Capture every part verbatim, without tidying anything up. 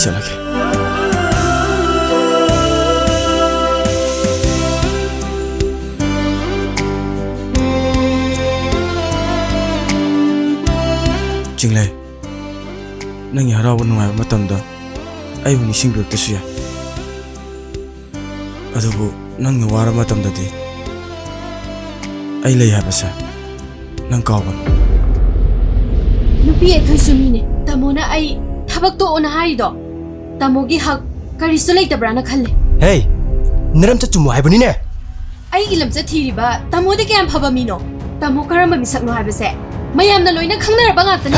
ꯆꯠꯂꯒꯦ꯫ ꯆꯤꯡꯂꯩ, ꯅꯪꯒꯤ ꯍꯔꯥꯎꯕ ꯅꯨꯡꯉꯥꯏꯕ ꯃꯇꯝꯗ ꯑꯩꯕꯨ ꯅꯤꯡꯁꯤꯡꯕꯤꯔꯛꯇꯁꯨ ꯌꯥꯏ, ꯑꯗꯨꯕꯨ ꯅꯪꯅ ꯋꯥꯔꯕ ꯃꯇꯝꯗꯗꯤ ꯑꯩ ꯂꯩ ꯍꯥꯏꯕꯁꯦ ꯅꯪ ꯀꯥꯎꯒꯅꯨ꯫ ꯅꯨꯄꯤ ꯑꯩꯈꯣꯏꯁꯨ ꯃꯤꯅꯦ꯫ ꯇꯥꯃꯣꯅ ꯑꯩ ꯊꯕꯛ ꯇꯣꯛꯑꯣꯅ ꯍꯥꯏꯔꯤꯗꯣ ꯇꯥꯃꯣꯒꯤ ꯍꯛ ꯀꯔꯤꯁꯨ ꯂꯩꯇꯕ꯭ꯔꯥꯅ ꯈꯜꯂꯦ꯫ ꯍꯦ, ꯅꯔꯝꯆꯠ ꯆꯨꯝꯃꯨ ꯍꯥꯏꯕꯅꯤꯅꯦ꯫ ꯑꯩꯒꯤ ꯂꯝꯆꯠ ꯊꯤꯔꯤꯕ ꯇꯥꯃꯣꯗꯤ ꯀꯌꯥꯝ ꯐꯕ ꯃꯤꯅꯣ? ꯇꯥꯃꯣ ꯀꯔꯝꯕ ꯃꯤꯁꯛꯅꯣ ꯍꯥꯏꯕꯁꯦ ꯃꯌꯥꯝꯅ ꯂꯣꯏꯅ ꯈꯪꯅꯔꯕ ꯉꯥꯛꯇꯅꯤ꯫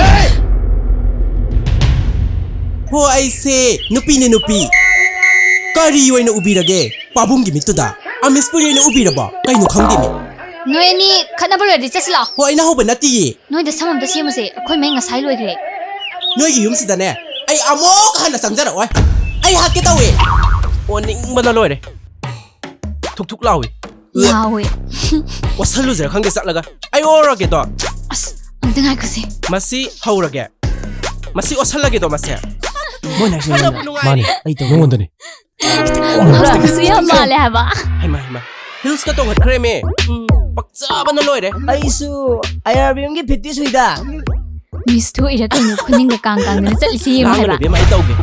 ꯍꯣ, ꯑꯩꯁꯦ ꯅꯨꯄꯤꯅꯦ, ꯅꯨꯄꯤ꯫ ꯀꯔꯤ ꯑꯣꯏꯅ ꯎꯕꯤꯔꯒꯦ ꯄꯥꯕꯨꯡꯒꯤ ꯃꯤꯠꯇꯨꯗ? ꯑꯃꯤꯁꯄꯨꯔꯤ ꯑꯣꯏꯅ ꯎꯕꯤꯔꯕꯣ? ꯀꯩꯅꯣ ꯈꯪꯗꯦꯅꯦ꯫ ꯅꯣꯏ ꯑꯅꯤ ꯈꯠꯅꯕ ꯂꯣꯏꯔꯗꯤ ꯆꯠꯁꯤ ꯂꯥꯛꯑꯣ꯫ ꯍꯣ, ꯑꯩꯅ ꯍꯧꯕ ꯅꯠꯇꯤꯌꯦ꯫ ꯅꯣꯏꯗ ꯁꯝ ꯑꯝꯇ ꯁꯦꯝꯃꯨꯁꯦ, ꯑꯩꯈꯣꯏ ꯃꯩ ꯉꯁꯥꯏ ꯂꯣꯏꯈ꯭ꯔꯦ꯫ ꯅꯣꯏꯒꯤ ꯌꯨꯝꯁꯤꯗꯅꯦ ꯑꯩ ꯑꯃꯨꯛ ꯍꯟꯅ ꯆꯪꯖꯔꯛꯑꯣꯏ꯫ ꯑꯩ ꯍꯥꯠꯀꯦ ꯇꯧꯏ꯫ ꯑꯣꯅꯤꯡꯕꯅ ꯂꯣꯏꯔꯦ꯫ ꯊꯨꯛ ꯊꯨꯛ ꯂꯥꯎꯏ꯫ ꯂꯥꯎꯋꯦ꯫ ꯑꯣꯠꯁꯜꯂꯨꯁꯤꯔ ꯈꯪꯗꯦ ꯆꯠꯂꯒ꯫ ꯑꯩ ꯑꯣꯔꯒꯦꯗꯣ꯫ ꯑꯁ, ꯑꯝꯇ ꯉꯥꯏꯈꯣꯁꯦ꯫ ꯃꯁꯤ ꯍꯧꯔꯒꯦ꯫ ꯃꯁꯤ ꯑꯣꯠꯁꯜꯂꯒꯦꯗꯣ ꯃꯁꯦ꯫ ꯃꯣꯏꯅ ꯍꯥꯏꯁꯦ ꯈꯠꯅꯕ ꯅꯉꯣꯟꯗ꯫ ꯅꯨꯡꯉꯥꯏꯔꯦ꯫ ꯃꯥꯅꯦ, ꯑꯩ ꯇꯧꯕ ꯃꯉꯣꯟꯗꯅꯦ꯫ ꯃꯁꯨ ꯌꯥꯝ ꯃꯥꯜꯂꯦ ꯍꯥꯏꯕ꯫ ꯍꯩꯃꯥ, ꯍꯩꯃꯥ꯫ ꯍꯤꯜꯁꯀ ꯇꯣꯡꯈꯠꯈ꯭ꯔꯦꯃꯦ꯫ ꯎꯝ, ꯄꯛꯆꯕꯅ ꯂꯣꯏꯔꯦ꯫ ꯑꯩꯁꯨ ꯑꯥꯏ ꯑꯥꯔ ꯕꯤ ꯑꯦꯝꯒꯤ ꯐꯤꯠꯇꯤ ꯁꯨꯏꯗ꯫ ꯃꯤꯁ ꯊꯣꯛꯏꯔ ꯀꯩꯅꯣ ꯈꯨꯅꯤꯡꯒ ꯀꯥꯡ ꯀꯥꯡꯗꯅ ꯆꯠꯂꯤꯁꯤ ꯌꯦꯡꯉꯨ ꯂꯥꯡꯒꯅꯨ ꯍꯥꯏꯕ꯫ ꯏꯕꯦꯝꯃ, ꯑꯩ ꯇꯧꯒꯦ꯫